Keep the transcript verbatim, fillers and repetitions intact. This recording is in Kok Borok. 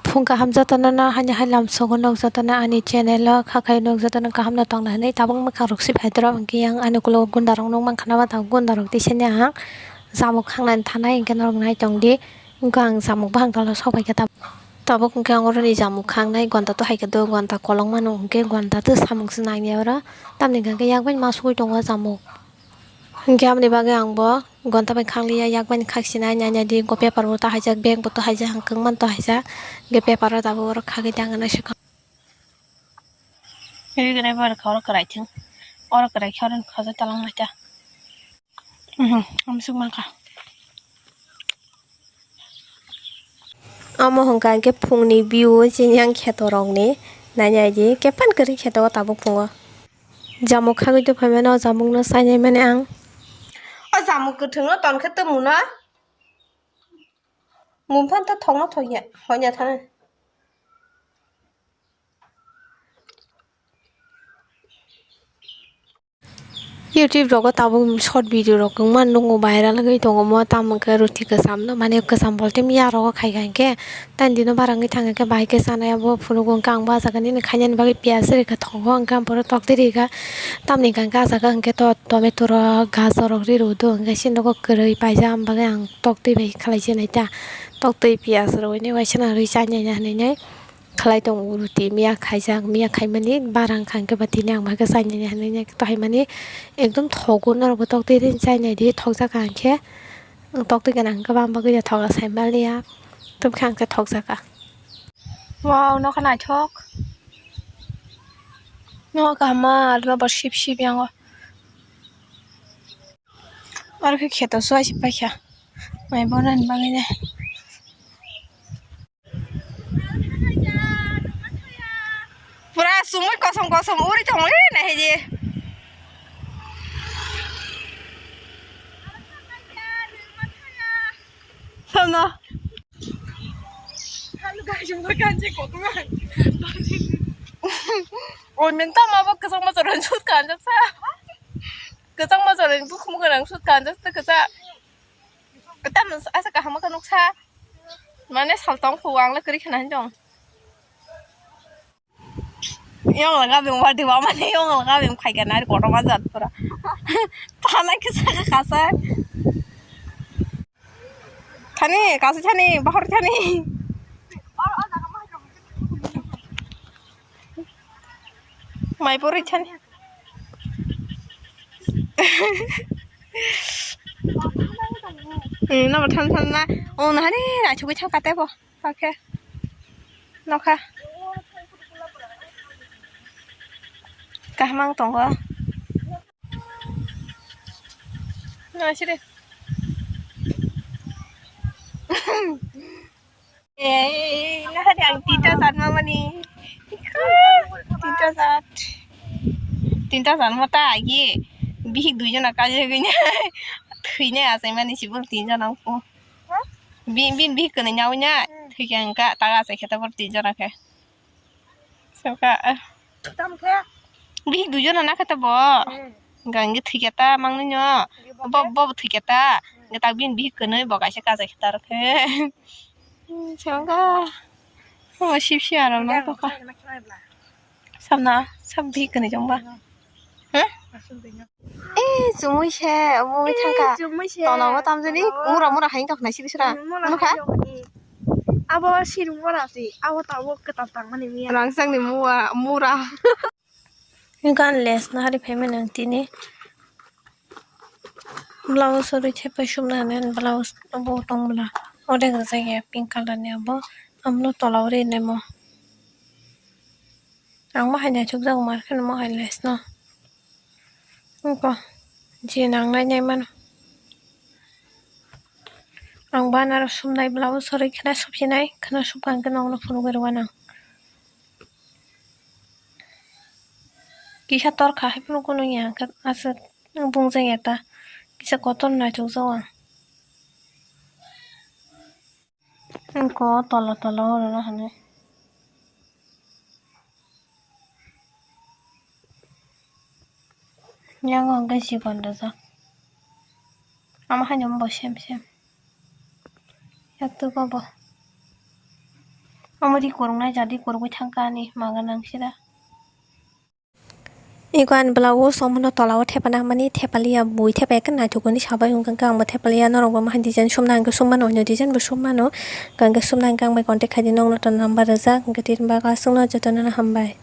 Phung kaham jotono no hani hai lamsogo, nok jotono ani channel o kha khai, nok jotono kaham no tongna hinwi tabuk mwkhang rok si phaidoro, hwnkhe yang ani ulo gunda rok nukmankha, naba tabuk gunda rok tisani ang jamuk khangnani thanai, hwnkhe norok nai tongdi. Wngkha ang jamuk bahang dolo sok phaikha tabuk. Tabuk hwnkhe ang oroni jamuk khangnai gonta to haikhe do, gonta kolok mano hwnkhe gonta to samung se nangya oro, tamni hwnkhe yak bai ma sugui tongo jamuk. Hwnkhe aboni bagwi ang bo gonta bai khakliya, yak bai khaksinai, nanya di, go paper bo to haijak, bag bo to haijak, hwnkhe man to haijak, hwnkhe paper o tabuk oro khagwi tangna swkang. Rignai bai rwkha oro kwrai thung. Oro kwrai khe oro khajai talang nai ta. Mhm, amsuk mankha. Omo hwnkha hwnkhe phungni view chini yang kheto rokni. Nai nai di, khe phan kwrwi kheto o tabuk phungo. Jamuk khagwi tongphai mano, jamukno chainai mani ang. O jamuk kwthwngno tonkhe twmwno. Mungphan ta thokno thokya, honya thana. YouTube rogo tabuk short video rok kwbangma nukgo, viral wngwi tongo omo, tamo khe ruti kwcham no, mane kwcham bolte miya rogo khai kha hinkhe, tei dino bara wngwi thang khe bahai khe chanai abo phunukgo, hinkhe ang bo ah jaga nini khainani bagwi piyaj rikha thogo, hinkhe ang bohrok tok twi rikha, tamni hinkhe ah jaga hinkhe to tomato rok, gajor rok ri rwdo, hinkhe sini nogo kwrwi paijak, aboni bagwi ang tok twi bai khlai se nai ta, tok twi piyaj rwui nai waisa narwi chai nai hinwi nai. Khlai tongo ruti, miya khaijak, miya khaimani bara wngkha, hinkhe ba tini ang bahai khe chainani hinwi to haimani ekdom thogo, norokbo tok twi ri chainai di, thokjak kha hinkhe tok twi gana hinkhe bang bagwi ya thoga sai maliya, tubukhe ang khe thokjak kha. Wow, nokha naithok, nokha kaham, rubber sip sip yango, oro khe kheto suai se paikha mai borani bagwi de. Pura sumui kosom kosom uri tongwi nahidi. Sono. Omen tamo bo kwchangma chwrai sut kanjak sa. Kwchangma chwrai bukhum gwnang sut kanjak sa kwchak. Tamo asa kaham khe nuksa. Mane saltong phu ang le kwrwi khna hinjong. Yong laga beng wadi wa mane yong laga beng phai gana kotorma jat pura. Thana kisa kasa. Thani, kasi thani, bahar thani. Mai pori thani. Hmm, nama than than na. Oh, nahani, na chukui chang kate bo. Okay. Nokha. Kaham ang tongo. Na sire. Eh, nahari ang tinta jat mamani. Tinta jat. Tinta jat mata agi. Bihik dui jona kajagwi na. Thwinai achaimani sibol tin jona wngkho. Bin, bin bihik kwnwi nyawi na. Thwikhe wngkha, taga achai khe tabor tin jona khe. Sokha. Bihik dui jona nakha ta bo. Hwnkha hwnkhe thwikha ta mangni no. Bo, bo bo thwikha ta. Hwnkhe ta bini bihik kwnwi bo kaisa kajai khe ta rwkhe. Sokha. Omo sip sip aro nang tokha. Samna, sab bihik kwnwi chwngba. Huh? Eh, chumui se, omo wngwi thangkha. Chumui se. Tola o tamjani, mura mura hai tongkha siri sira. Mura nukha? Hai tongkha. Abo siri mura si, abo tabuk kwtal tangmani miya. Rangchakni mua, mura. Gan les nahari phaimani ang tini. Blouse rwi thepai sumna hinwi blouse bo tong bwla. Order rijak ya pink colour ni abo. Amno tola o rinai mo. Ang bo hai naithokjago mar kheno mo hai lace no. Wngkha je nangnai nai mano. Ang bo anaro sumnai blouse rwi kheno suphinai kheno supkha hwnkhe nokno phunugwi rwna nang. Kisa torkha hai phano kunui ya hwnkhe aswk bungjakya ta kisa kotor naithokjago ang. Wngkha o tola tola o rwna hinwi. Yang o hwnkhe chikon rijak. Omo haino bo same same. Yaktuk o bo. Omo ri kwrwngnai jadi kwrwngwi thangkha ani maga nang sida. Iko ani blouse omono tola o thepana mani thepaliya bui thepaya khe naithok hwnwi sabai hwnkha khe ang bo thepaliya norok bo mahai design sumna hwnkhe sum mano onyo design bo sum mano hwnkha khe sumna hwnkhe ang bai contact khai di nokno to number rijak hwnkhe tini bagwi aswkno jotono no hambai.